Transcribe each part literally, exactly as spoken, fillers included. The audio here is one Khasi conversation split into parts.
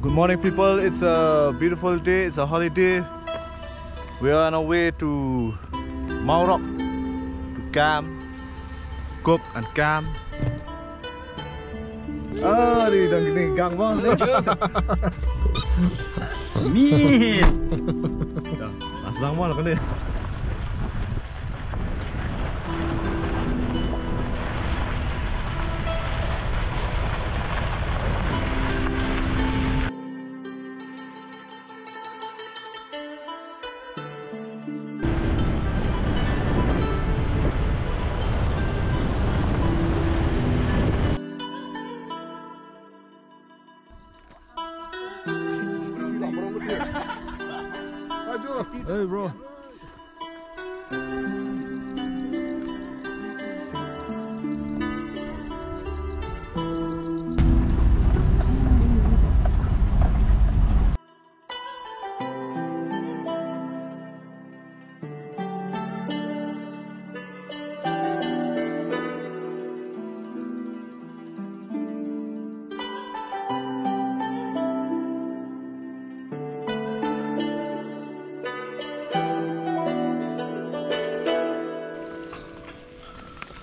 Good morning, people. It's a beautiful day. It's a holiday. We are on our way to Mawrok to camp, cook and camp. Ah, di dang kini gang bang. Min. Aslang bang kini. Hey, bro.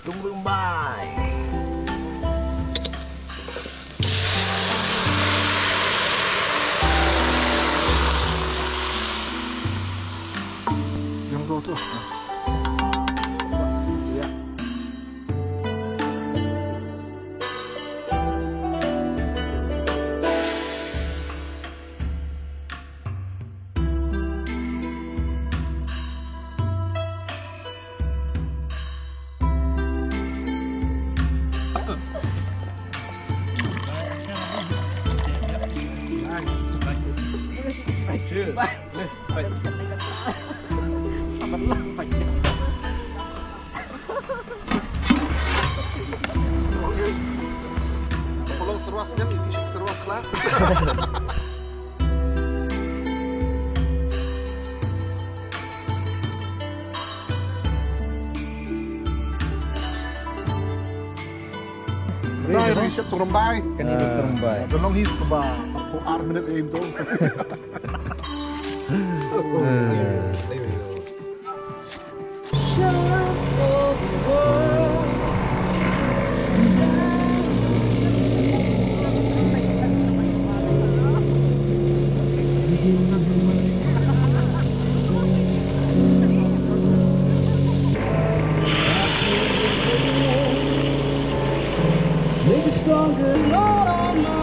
Dung Rymbai. Yang tu tu. Ya. Cheers. Kalau seruas kan, ini seruas kelak. Dai ri shet tu Rymbai. Kane dei Rymbai. Ka long hi kaba ar minit aim tu. Make it stronger. Lord, oh no.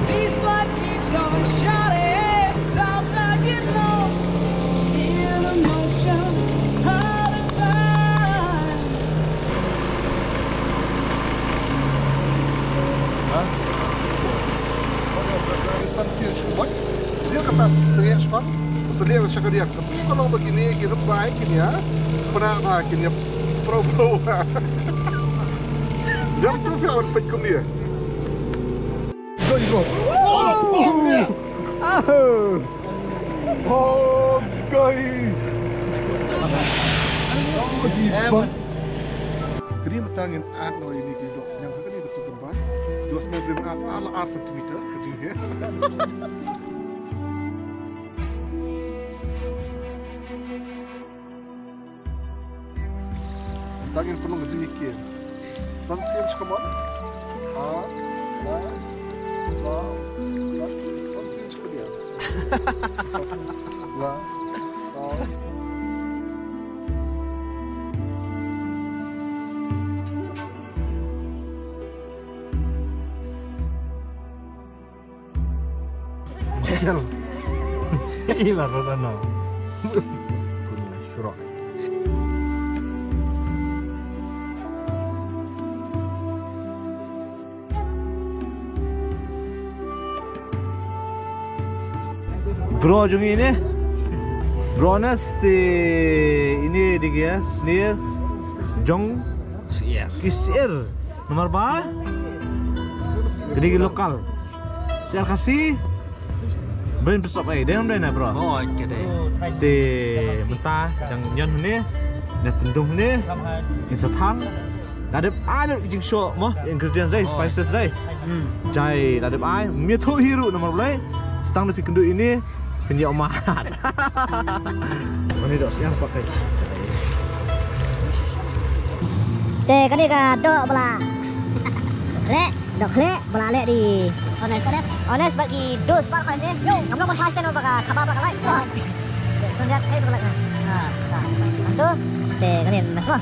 This light keeps on shining. Sometimes I get lost in emotion. How to find. Huh? San thir shibun. Dia kata thir shibun. Sedia shakadia. Ka long ba kine ki Rymbai kine, ha? Pynah ba kine pro pro. Jam tu phi wan peit kum dia. Go, go. Oh, go. Oh, go. Oh, jeez. Kini mynta ngin add noh ïa kine ki doh sniang ha kane ka tu Rymbai. Doh sniang Rymbai add ar, ar centimeter ka jingeh. Tang ïa pynlong ka jingïakhun. San sien shi kamon. Ha. Ha. Sa. Sa. San sien shi kamon. La. Sa. Sial. Ila rada no. Punya syurok. Bro jong ini. Bro nas ti ini dei ki snier jong syiar. Ki syiar. Namar ba ka dei ki lokal. Syiar Khasi. Brin pysop ai, dei nam dei na bro. Oh, ka dei. Te mynta dang ñion hangne, dang tyndung hangne, ngin sa thang. Ka dep ai lut ki jingshoh mo, ingredients dei, spices dei. Hmm. Jai, la dep ai, mia thoh hi ruh namar balei. Stang da phi kynduh ine, phin ïoh mad. Kane doh sniang pat kai. Te kane ka doh ba la khleh, doh khleh ba la leh di Honest. Honest bad ki dos bar kali ni. Ngam long ba thai sten ba ka khaba ba ka lai. Te kane mas mo.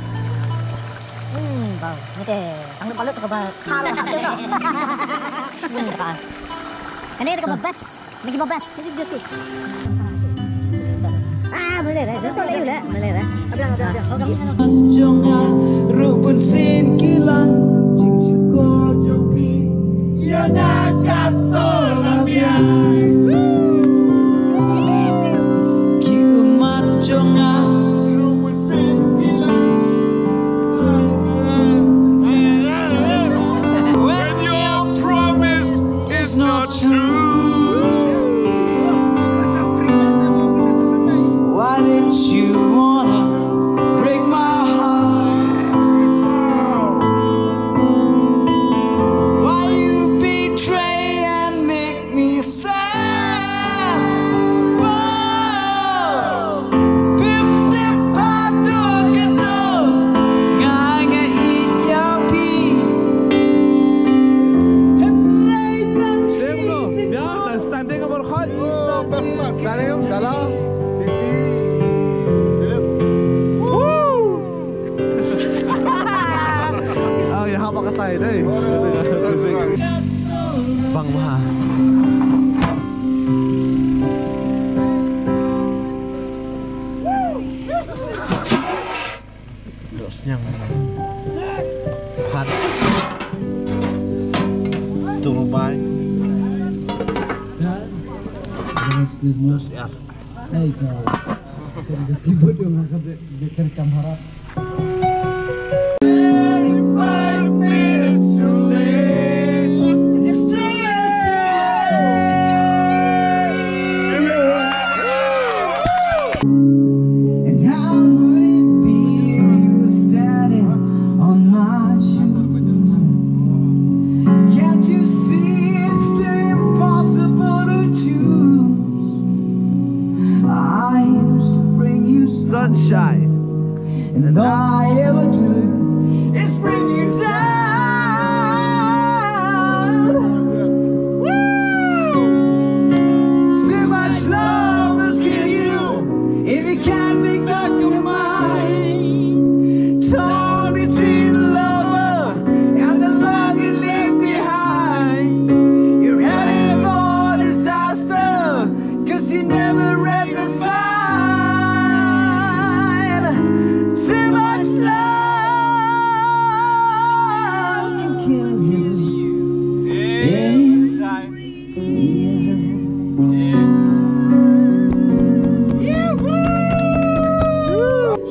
Hmm, bau. Ni te tang balut ka ba khalo. Hmm, ka. Kane ka ba best. Miki ba best. Ah, boleh lah. Betul lah, boleh. Boleh lah. Jong nga ruh bun sien ki lan jingshukor jong phi ïa na ka tol na biang. Ki ummat jong nga ruh bun sien ki lan. When your promise is not true, why did you wanna break my heart? Why you betray and make me sad? Whoa. Pim tim pat do kano nga nga ïa phi. Hynrei tang shi. Standing over hot. Oh, best man. Standing up, salah. Philip. Woo! Ah, ïa haba katai dei. Bang bha. Doh sniang. Pat. Turbai. Doh siar. Thirty-five minutes too late. It's too late. And how would it be you standing on my shoes? Can't you see it's too impossible to choose? I used to bring you sunshine, and all I ever do is bring you down. Woo! Too much love will kill you if you can't make up your mind. Torn between the lover and the love you leave behind. You're heading for disaster. 'Cause you never read the sign. Too much love can kill you. Yeah.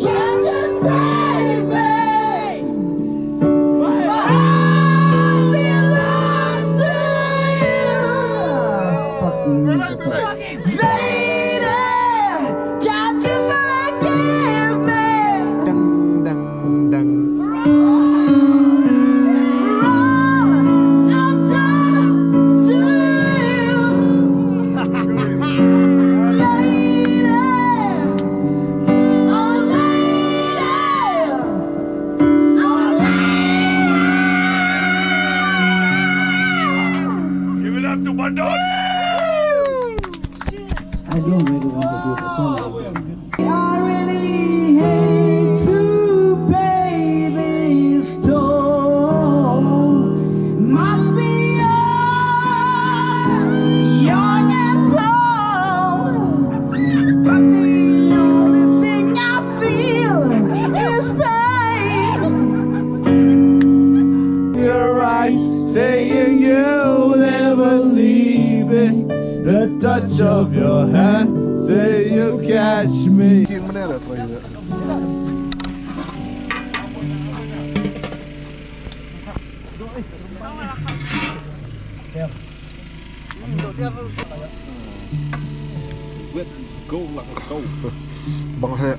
Can't you save me? My heart belongs to you. Lady, can't you forgive me? Dang, dang, dang. For all, for all I've done to you. Lady, oh lady, oh lady. Give it up to Badon. I don't really want to do the song. I really hate to pay this toll. Must be young and bold, but the only thing I feel is pain. Your eyes saying you'll never leave me. The touch of your hand say you catch me. Wet go lang go. Bang he.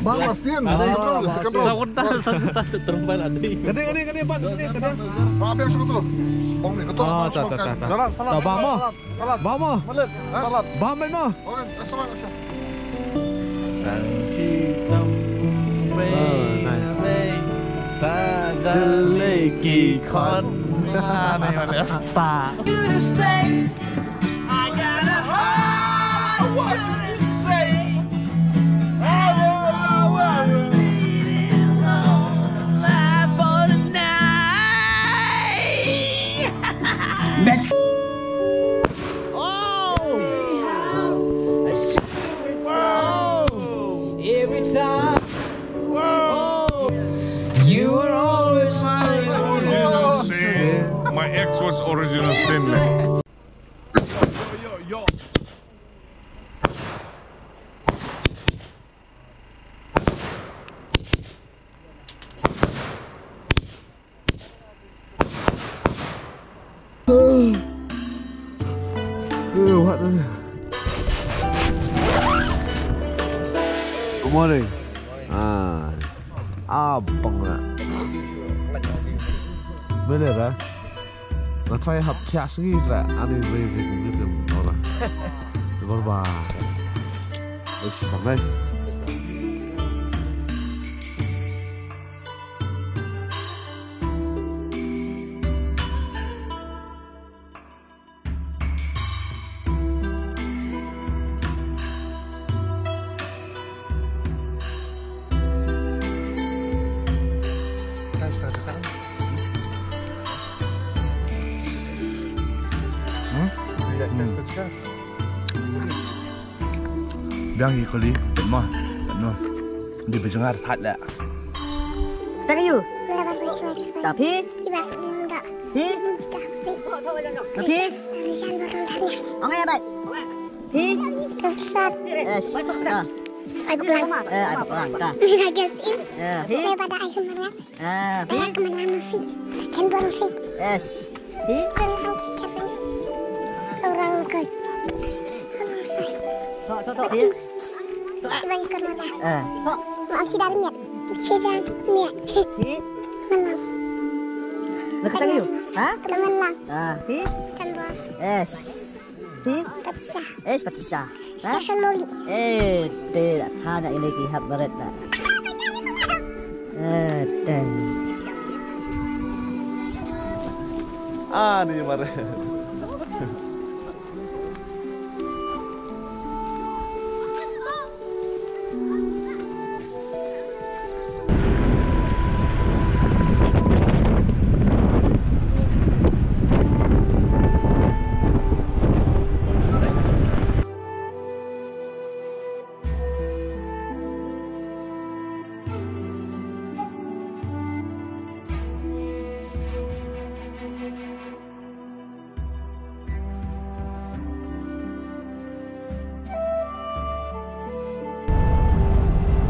Bang, Martin, second row, second row. Sa kunta, sa kunta, sa terumpan ada. Kade, kade, kade, Bang, sini, kade. Bang, ambil satu tu. Bang ni, ketua. Ah, tak, tak, tak, tak. Salat, salat. Bang mo. Salat. Bang mo. Salat. Bang mo. Oke, salat, salat. Tang chi tam wei wei sa da lei ki khon. Ah, ni mana? Sa. I got a heart, what to say? I wanna leave it all alive for the night. Next. Oh! Oh! Every time. Oh! You were always my original sin. My ex was original sin. Yo, yo, yo. Eh, what the? Good morning. Ah, abang na. Bener ah. Nga try hap thiah sngi tra ani re re kum gitu ora. Berba. Ush, bang eh. Hmm? Hmm. Biang ïa kali, tat mo, tat mo. Di bajngar that la. Ta ka yu. Ta phi? Phi? Ta phi? Ong ai bai. Phi? Eh, shh, ta. Ai ko pelang. Eh, ai ko pelang, ta. Eh, phi? Ah, phi? Phi? Phi? Phi? Tok, tok, tok, phi? Tok. Ah. Tok. Phi? Phi? Tok. Ah, phi? Phi? Phi? Patricia. Eh, Patricia. Ha? Station Molly. Eh, te la thana ini ki hap baret na. Eh, te. Ah, ni mare.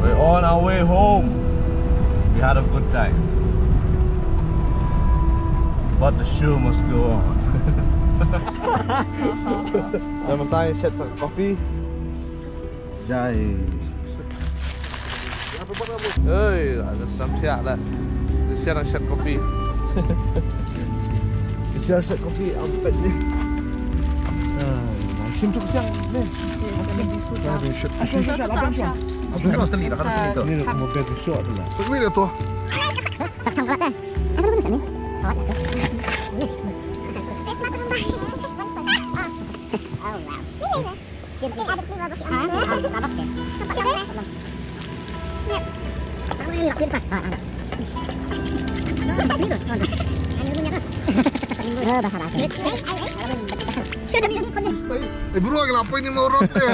We're on our way home. We had a good time. But the show must go on. Jangan mentang, set sa coffee. Jai. Oi, ada samsiak lah. Kesian, shot kopi. Kesian, shot kopi, ampet ni. Ah, langsung tu kesian ni. Okey, kena bisu, ah, tak? Bisu, shot kopi. Shot, shot, shot, shot. Aku nak teli dah, kena teli tu. Ni dah, kena bisu tu lah. Tapi dah tu. Satu tempat, eh. Apa nama ni? Awak tu. Ni. Oh, wow. Eh, bro, kenapa ini mau road eh?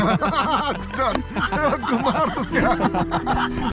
Kejap. Road kemar tu siang.